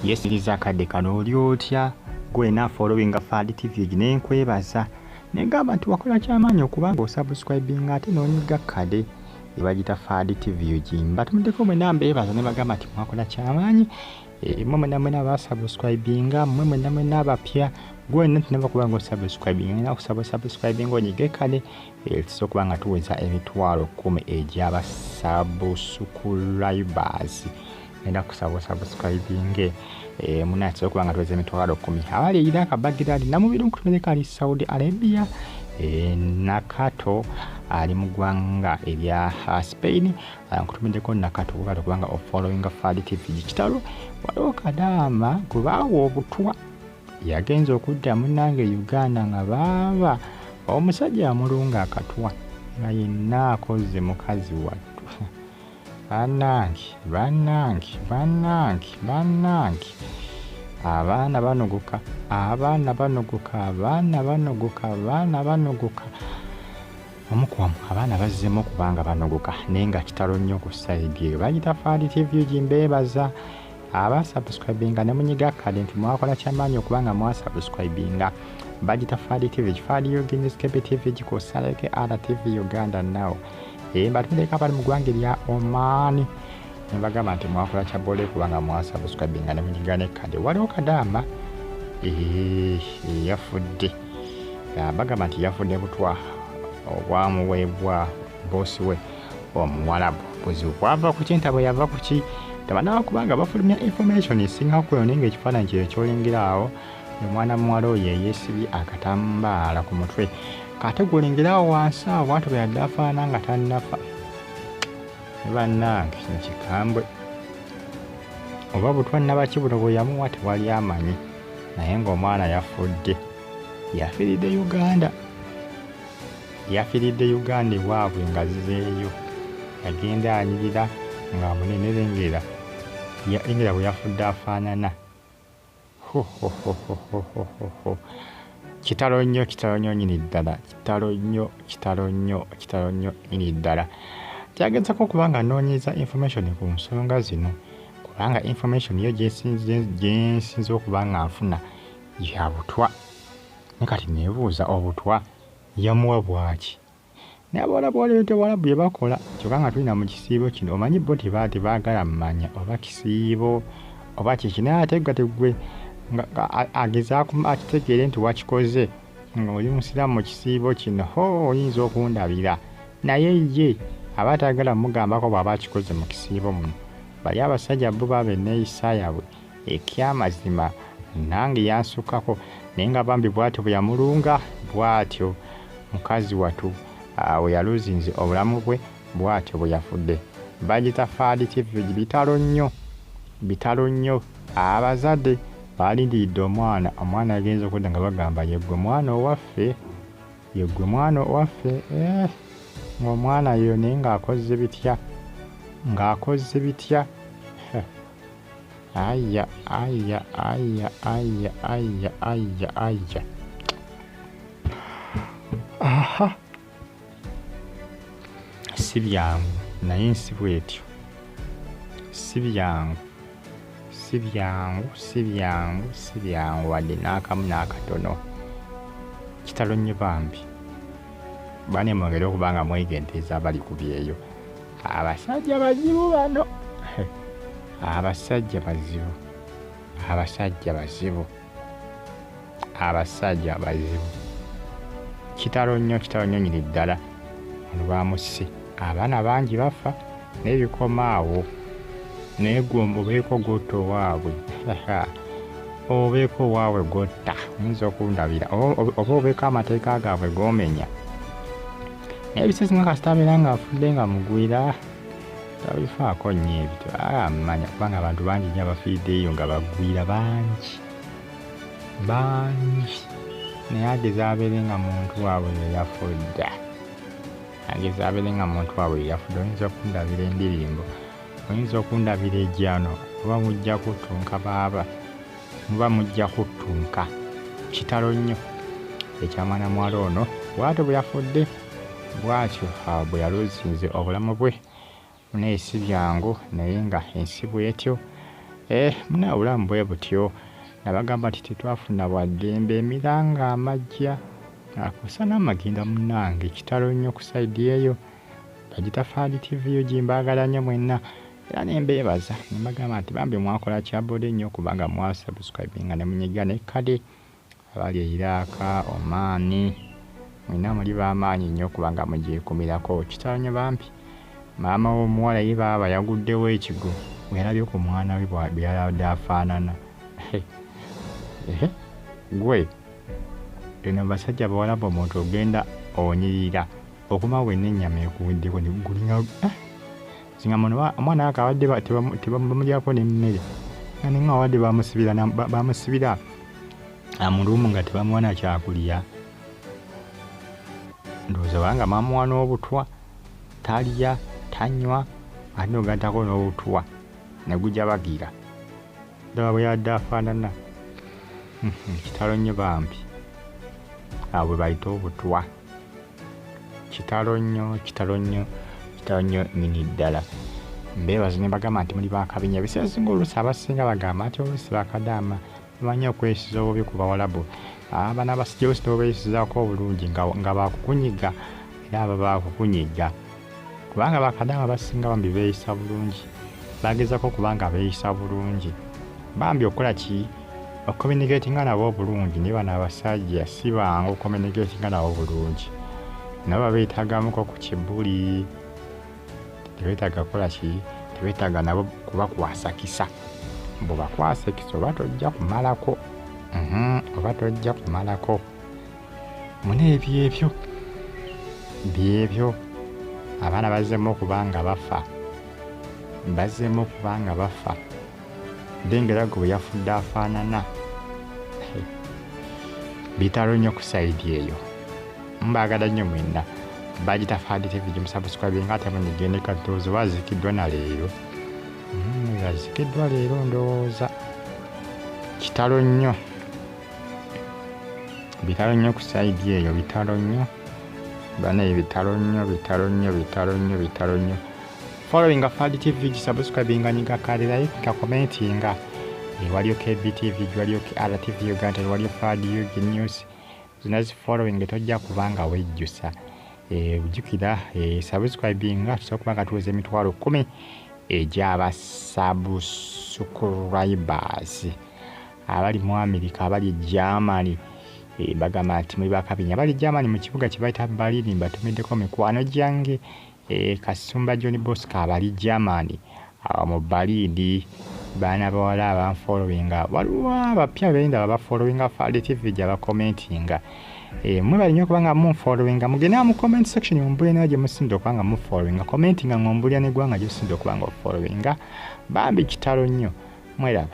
Yesiriza akadde kano oli otya gwena followinga Fad TV nenkwebaza negamba nti wakola kyamaanyi okubanga osubscribinga ate n'onyiga kade ebagita Fad TV gimba tumuddeko mwena mbeebaza ne bagamba nti mwakola kyamaanyi. Mwe mwena mwena abasubscribinga, mwe mwena mwena abapya, gwena tinava kubanga osubscribinga ngenda kusaba osubscribinga onyige kale tusobola okuba nga tuweza emitwalo 10 egy'abasubscribers. Ngenda kusaba osubscribinge muna tusobola okuba nga tuweza emitwalo 10. Abali Iraq, Baghdad, Namubiru nkutumireko ali Saudi Arabia, Nakato ali mu ggwanga erya Spain, nkutumiddeko Nakato kubala kubanga ofollowinga Fad TV. Kitalo waliwo Kadaama gwe baawa obutwa yagenze okudda munnange Uganda nga baaba omusajja amulunga akatwa nga yenna akoze mukazi wattu. Bannange bannange bannange bannange, abaana banogoka, abaana banogoka, abaana banogoka, abaana banogoka. Omukuwamu abaana bazzeemu okubanga banogoka naye nga kitalo nnyo ku sayidi eyo. Bagita Fad TV gimbeebaza abasubscribinga ne munyiga kade nti mwakola kyamaanyi okubanga mwasubscribinga. Bagita Fad TV, Fad Uganda TV gikusaleke RTV Uganda now. Mbatumireko abali mu ggwanga erya Oman ne bagamba nti mwakola kya bole kubanga mwasubscribinga ne munyiga ne kade. Waliwo Kadaama yafudde, bagamba nti yafudde butwa obwamuweebwa boosi we omuwalabu. Buzibu bwava ku ki ntabwe yava ku ki tabanawa kubanga bafulumya information esinga ku naye ng'ekifaananyi kye kyolengera awo omwana muwala oyo eyeesibye akatambaala ku mutwe kate gwolengera awo wansi awo bwatyo bwe yadde afaanana nga tannafa. Ne bannange kino kikambwe, oba butwa nnabaki buno bwe yamuwa tewali amanyi, naye ng'omwana yafudde. Yafiiridde Uganda, yafiiridde Uganda ewaabwe nga zizeeyo. Yagenda anyirira nga munene lengera lengera bwe yafudde afaanana. Ho. Kitalo nnyo, kitalo nnyo nnyini ddala, kitalo nnyo, kitalo nnyo, kitalo nnyo nnyini ddala. Kyagezako okuba nga nnoonyeza information ku nsonga zino kubanga information yo gyensinze okuba nga nfuna ya butwa. Naye kati neebuuza obutwa yamuwa bwaki? Naye abawalabu waliwo ebintu abawalabu bye bakola kyokka nga tulina mu kisiibo kino omanyi bo tebaagala mmanya oba kisiibo oba kiki, naye ate gwe gwe agezaako akitegeere nti wakikoze ng'oli musiraamu mu kisiibo kino, ho oyinza okundabira. Naye ye aba tayagala mugambako bw'aba akikoze mu kisiibo muno. Bali abasajja bo baaba enneeyisa yaabwe ekyamazima nange yansukkako, naye nga bambi bw'atyo bwe yamulunga bw'atyo mukazi wattu we yaluzinze obulamu bwe bw'atyo bwe yafudde. Bagita Fad TV, bitalo nnyo, bitalo nnyo. Abazadde balindiridde omwana, omwana yagenze okudda nga bagamba yeggwe mwana owaffe, yeggwe mwana owaffe. Ng'omwana yo naye ng'akoze bitya, ng'akoze bitya. Aya aya aya aya aya aya aya, aha, si byangu naye ensi bw'etyo, si byangu, si byangu, si byangu, si byangu wadde n'akamu n'akatono. Kitalo nnyo bambi. Bane mwongere okuba nga mwegendereza abali ku byeyo. Abasajja bazibu bano, abasajja bazibu, abasajja bazibu, abasajja bazibu. Kitalo nnyo, kitalo nnyo nnyini ddala. Ono bamusse, abaana bangi bafa naye bikoma awo. Naye gwe obeeko gw'otta owaabwe, obeeko owaabwe gw'otta, oyinza okundabira oba obeeko amateeka gaabwe g'omenya. Naye ebiseera kasita abeera ng'afudde nga mugwira tabifaako nnyo ebyo, amanya kubanga abantu bangi nnyo abafiiriddeeyo nga bagwira bangi bangi, naye ageza abeere nga muntu waabwe ye yafudde, ageza abeere nga muntu waabwe ye yafudde. Oyinza okundabira endirimbo, oyinza okundabira ejjano, oba mujja kuttunka baaba, muba mujja kuttunka. Kitalo nnyo ekya mwana muwala ono bw'atyo bwe yafudde, bw'atyo bwe yaluzinze obulamu bwe. Naye si byangu, naye nga ensi bw'etyo. Muna obulamu bwe butyo. Nabagamba nti tetwafuna bwa ddembe, emiranga amajja akusa n'amagenda munnange. Kitalo nnyo ku sayidi eyo. Bagita Fadi TV UG, mbaagala nnyo mwenna era ne mbeebaza ne mbagamba nti bambi mwakola kyabode nnyo kubanga mwasubscribinga ne munyiga ne kale abali e Iraq, Oman, mwenna muli b'amaanyi nnyo kubanga mugyekumirako. Kitalo nnyo bambi. Maama w'omuwala ye baaba yaguddewo ekigo bwe yalabye ku mwana we bwe yalabadde afaanana. Gwe eno basajja bawalabu omuntu ogenda onyirira okuma wenna ennyama ekuweddeko ne gulinga singa muno omwana wake abadde tebamulyako n'emmere nga ne nga abadde bamusibira mu luumu nga tebamuwa na kyakulya. Ndowooza banga bamuwa n'obutwa, talya tanywa ate n'ogattako n'obutwa ne gujabagira. Ndaba bwe yabadde afaanana. Kitalo nnyo bambi. Abo bwe bayita obutwa. Kitalo nnyo, kitalo nnyo, kitalo nnyo nnyini ddala. Mbeebaza ne mbagamba nti muli baakabi. Ebiseera ebisinga oluusi abasinga bagamba nti oluusi bakadaama bamanyi okweyisiza obubi ku bawalabu. Bano abasajja oluusi ne babeeyisizaako obulungi nga baakukunyiga era aba baakukunyiga. Kubanga bakadaama abasinga bambi beeyisa bulungi. Bagezaako okuba nga beeyisa bulungi. Bambi okukola ki? Okucommunicatinga nabo obulungi naye bano abasajja si bangu okucommunicatinga nabo bulungi. Nabo babeetaagamuko ku kibuli. Tebeetaaga kukola ki? Tebeetaaga nabo kubakwasa kisa. Bw'obakwasa ekisa oba tojja kumalako. Oba tojja kumalako. Muna ebyo ebyo byebyo abaana bazzeemu okuba nga bafa. Bazzeemu okuba nga bafa. Ddengera gwe bwe yafudde afaanana. Bitalo nnyo ku sayidi eyo. Mbaagala nnyo mwenna. Bagita Fadi TV gimusubscribinga ate munyige katuuzi baziikiddwa na leero. Yaziikiddwa leero ndowooza. Kitalo nnyo. Bitalo nnyo ku sayidi eyo, bitalo nnyo. Bane bitalo nnyo, bitalo nnyo, bitalo nnyo, bitalo nnyo. Followinga Fadi TV, gisubscribinga, nyiga kale, like, commentinga. Waliyo KBTV, waliyo RTV Uganda, waliyo Fadi UG News. Zonna zi following tojja kubanga wejjusa. Jjukira subscribinga tusobola okuba nga tuweza 10,000 egy'aba subscribers abali mu America, abali e Germany. Bagamba nti muli bakabinya. Abali e Germany mu kibuga kye bayita Berlin mbatumiddeko mikwano gyange. Kasumba John Bosco abali Germany awo mu Berlin, baana bawala abanfollowinga, waliwo abapya bendaba bafollowinga Fadi TV gye bakomentinga. Mwebale nnyo okuba nga munfollowinga. Mugende mu comment section mumbulire nayo gye musinze okuba nga mufollowinga. Commentinga ng'ombulira n'eggwanga gy'osinze okuba nga ofollowinga. Bambi kitalo nnyo. Mweraba.